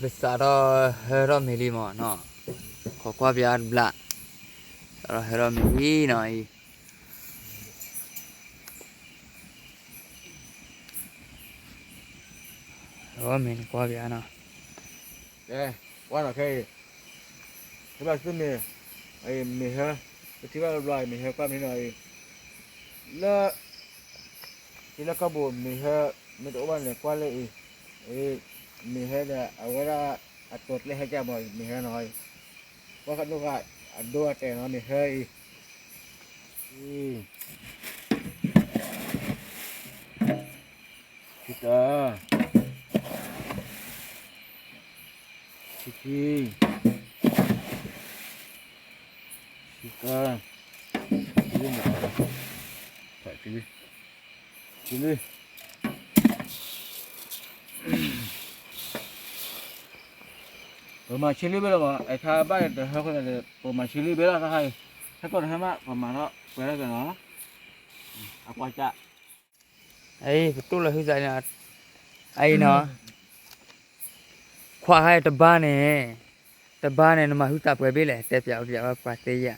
ပစးထီၣ်ဟဲထီၣ်မ့ၤလံမးနီၤ, ခိးကွၢ်ပၠးတဘျး, စးထီၣ်ဟဲထီၣ်မ့ၤလံနီၤအံၤ, ဟဲထီၣ်မ့ၤန့ၣ်ကွၢ်ပၠးနီၤ, ကဲ, ကွၢ်နီၤခဲအံၤ, ဟဲဘၣ်သုမ့ၤ, မ့ၤဟဲ, ပထံၣ်ဘၣ်ဘျီမ့ၤဟဲကွၢ်မ့ၤနီၤအံၤ, လၢ ထံလၢကီၢ်ပူၤမ့ၤဟဲ, မ့ၢ်တအိၣ်ဘၣ်န့ၣ် ကွၢ်လၢအံၤ, မ့ၤဟဲဒီး အဝဲဒၣ်အတိာ်ကျဲဟဲကၢ်မးအံၤ မ့ၤဟဲနီၤအံၤ, ကွၢ်ဃၣ်ဒိၣ်ဃၣ်အဒိအတဲာ်နီၤ မ့ၤဟဲအံၤ, ခံတၢ် ခံခံ ခံတၢ် ခံလံ ခံလံ ပမၤဆံလံဘ့ၣ်လီၤမး, အခါဘၣ်တဟဲဃီသးဒီး ပမၤဆံလံဘ့ၣ်လီၤ တၢ်ခါအံၤ, ဟဲကီၢ်တဟဲမး ပမၤထီၣ်ပှဲၤထီၣ်က့ၤနီၤ, အကွၢ်ကၢ် အံၤ ပတိၢ်လီၤဟုသးန့ၣ်, အံၤနီၤ, ခွါခါအံၤတဘါန့ၣ်, တဘါန့ၣ် နမၤဟုသးပှဲၤဘ့ၣ်လဲၣ် တဲပၠးပၠးဝဲပှၤသ့ယၤ,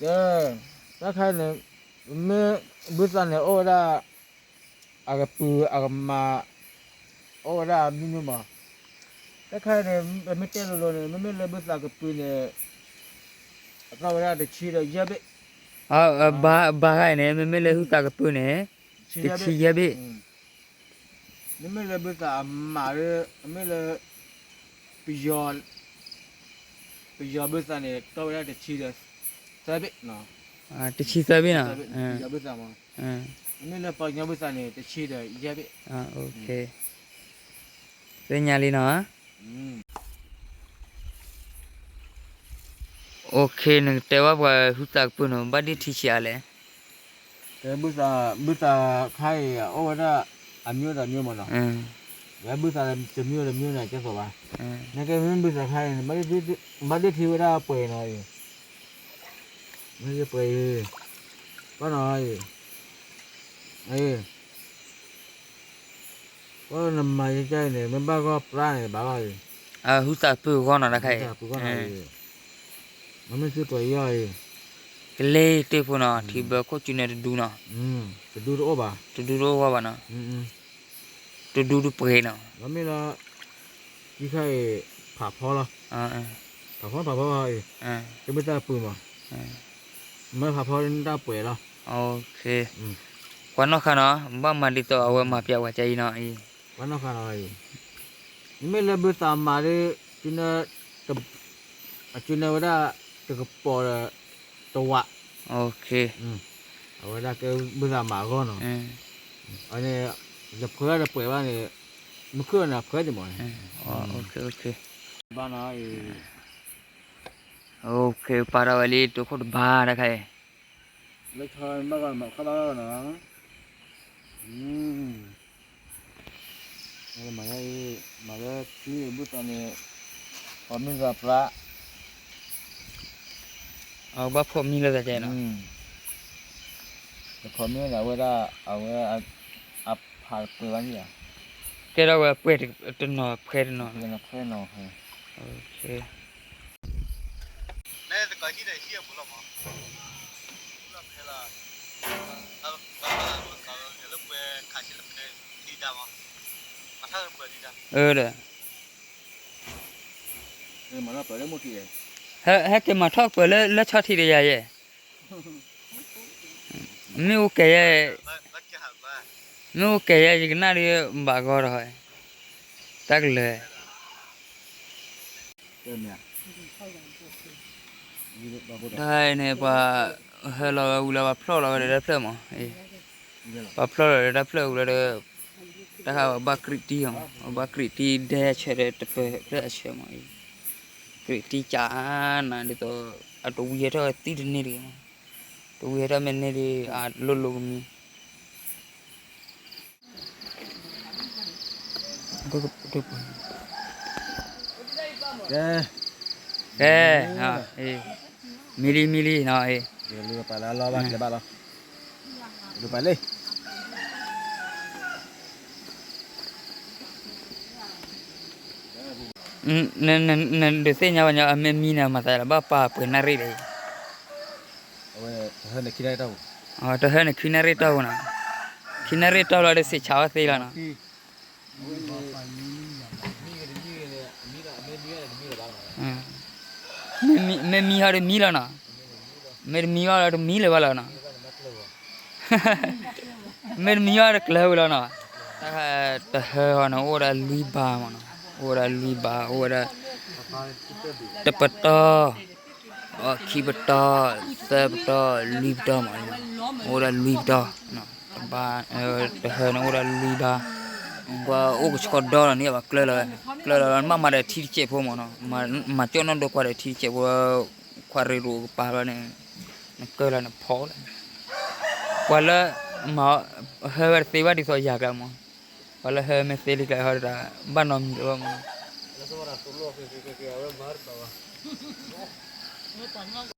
ကဲ, တၢ်ခါအံၤန့ၣ်, မ့ၢ်ဘုသးန့ၣ်အိၣ်ဝဲဒၣ် အကပုာ်အကမၤ အိၣ်ဝဲဒၣ်အမံၤမံၤမး, တၢ်ခါအံၤန့ၣ် ပမ့ၢ်တဲလိၤလိၤန့ၣ် မ့မ့ၢ်လၢဘုသးကပုာ်န့ၣ် အသီၣ်ဝဲဒၣ်တဆံဒီးယဲၢ်ဘ့ၣ်, ဘါဂၤအံၤန့ၣ် မ့မ့ၢ်လၢဟုသးကပုာ်န့ၣ် တဆံယဲၢ်ဘ့ၣ်, မ့မ့ၢ်လၢဘုသးအမၤဒီး မ့မ့ၢ်လၢ ပယီၤ, ပယီၤဘုသးန့ၣ် တီၢ်ဝဲဒၣ်တဆံဒီး သၢဘ့ၣ်, တဆံသၢဘ့ၣ်နီၤ, ပယီၤဘုသးမး, မ့မ့ၢ်လၢပှၤကညီဘုသးန့ၣ် တဆံဒီးယဲၢ်ဘ့ၣ်, သ့ၣ်ညါလံနီၤ, နကတဲဘၣ်ပှၤဟုသးကပုာ်န့ၣ် ဘၣ်ဒ့ထံဆံးအါလဲၣ်, ဘုသးခါအံၤ အိၣ်ဝဲဒၣ် အမျိုးဒီးမျိုးမးနီၤ, ဝဲဘုသးတမျိုးဒီးမျိုးန့ၣ် ကဲသိးဘၣ်, နကဲမ့ၢ်ဘုသးခါအံၤန့ၣ် ဘၣ်ဒ့ထံဝဲဒၣ်ပှဲၤနီၤအံၤ, မ့ၢ်ပှဲၤအံၤ, ဘၣ်နီၤအံၤ, အံၤ ပှၤနမၤယကၢ်အံၤန့ၣ် မ့ၢ်ဘၣ်ဂီၢ်ပြါန့ၣ် ဘၣ်လီၤအံၤ, ဟုသးပူၤဂီၢ်နီၤတၢ်ခါအံၤ, မ့မ့ၢ်သုပှဲၤယီၤအံၤ, ကလ့ၤတ့ၢ်ဖိနီၤ ထံဘၢခိၣ်စုနဲတဒူနီၤ, တဒူတအိၣ်ဘၣ်, တဒူတအိၣ်ဂီၢ်ဘၣ်နီၤ, တဒူတပှဲၤနီၤ, မ့ၢ်လီၤ, ခံခါအံၤ ဖးဖီလီၤ, ဖးဖီဖးဖီအံၤ, တမ့ၢ်တၢ်ပူၤမး, မ့ၢ်ဖးဖီတၢ်ပှဲၤလီၤ, ပှၤနီၢ်ခါနီၤ ဘၣ်မၤဒ်သိးအဝဲမၤပျးဝဲကၢအံၤနီၤအံၤ, ပှၤနီၢ်ခါနီၤအံၤ, မ့မ့ၢ်လၢဘုသးမၤဒီး ကနၢ အကနၢဝဲဒၣ် တကပီၤဒီး တဝး, အဝဲဒၣ်ကဲဘုသးမၤအဂီၢ်နီၤ, န့ၣ် ယဖှဲတပှဲၤဘၣ်န့ၣ်, မုၢ်ခုၣ်န့ၣ် အဖှဲဒံးမးန့ၣ်, ဘၣ်နီၤအံၤ, ပာ်ထီၣ်ဝဲလံ တိခိၣ်တဘါတခါအံၤ, လၢခါဘၣ်ဂီၤမၤခီဘၣ်ဂီၤနီၤ, မၤလၢ မၤလၢထံဘုသးန့ၣ်, ဖီမံလိာ်သးပြး, အဘၣ်ဖီမံလိာ်သးကဲနီၤ, တဖီမံန့ၣ် အဝဲဒၣ် အဝဲ အဖးတပှဲၤဘၣ်န့ၣ်ဧါ, ကဲထီၣ်ဝဲပှဲၤတနီၤဖှဲတနီၤ, ဖှဲနီၤ, ဒီး ဟဲက့ၤမၤထီၣ်ပှဲၤလၢဆီထံးဒီးယၤယဲၢ်, မ့ၣ်အူကဲၤယဲၢ်, မ့ၣ်အူကဲၤယဲၢ်, ယကနၣ်ဒ်ဘၣ်ဂီၢ်ဒီး, တၢ်ကလၢၤ တၢ်န့ၣ် ပှၤဟဲလီၤဝဲဝံၤလီၤ ပှၤဖျီၣ်လီၤဝဲဒီးတၢ်ဖျၢၣ်မး, ပှၤဖျီၣ်လီၤဒီးတၢ်ဖျၢၣ်ဝံၤလီၤဒီး, တၢ်ဃးဘၣ်ကြံးတံၢ်အီၤ, ဘၣ်ကြံးတံၢ်ဒဲဆၢဒီးတပၢၢ်ဖျၢၣ်အဆၢမး, ကြံးတံၢ်ကနၤဒ်သိး အတဝံဟဲထီၣ်သံတန့ၢ်တဂ့ၤမး, တဝံဟဲထီၣ်မ့ၢ်န့ၢ်ဒီး အလိၣ်လိၣ်ကမံၤ ကဲ, မံလံမံလံနီၤ, ပာ်လၢအလီၢ်ဘၣ်ကျဲဘၣ်လီၤ, ပာ်လံ, ကဲ, နဒုးသ့ၣ်ညါဘၣ်ညီ အမ့ၢ်မံန့ၣ် မၤသးလၢဘၣ်ပာ်ပှဲၤနၣ်ရံၣ်ဒီး, တဟၢန့ၣ်ခံနၣ်ရံၣ်တီၢ်ပူၤနီၤ, ခံနၣ်ရံၣ်တီၢ်လီၤဒီးစံးဆးအီၣ်သ့လီၤနီၤ. မ့ၢ်မံဟီဒီးမံလီၤနီၤ, မ့ၢ်တမံဘၣ်လၢတမံလၢၤဘၣ်လီၤနီၤ, မ့ၢ်တမံဘၣ်တကျၢၤဝံၤလီၤနီၤ. တၢ်တဟၢအီၤန့ၣ် အိၣ်ဝဲဒၣ်လွံၢ်ဘါမးနီၤ, အိၣ်ဝဲဒၣ်လွံၢ်ဘါ, အိၣ်ဝဲဒၣ် တပတီၢ်, ခံပတီၢ်, သၢပတီၢ်, လွံၢ်ပတီၢ်မး, အိၣ်ဝဲဒၣ်လွံၢ်ပတီၢ်, တဘါ, တဟၢန့ၣ်အိၣ်ဝဲဒၣ်လွံၢ်ဘါ, ပှၤအိၣ်ကဆှီဒီလီၤန့ၣ် ဘၣ်ကျၢၤလီၤ, ကျၢၤလီၤလီၤ နဘၣ်မၤဒီးထံတစဲးဖိမးနီၤ, မၤကၠီၣ်နီၣ်ဒိကွၢ်ဒီးထံတစဲးဖိ, ခွါရ့ၤရူးကပၤလီၤန့ၣ်, နကၢလီၤနဖီလီၤ, ပှၤလၢ ဟၢဝဲတသ့ဘၣ်ဒ်သိးယၤကျါမး, ပှၤလၢဟၢမ့ၢ်သ့လံကျါဟီဒီး ဘၣ်နီတမံၤလၢၤဘၣ်မးနီၤ.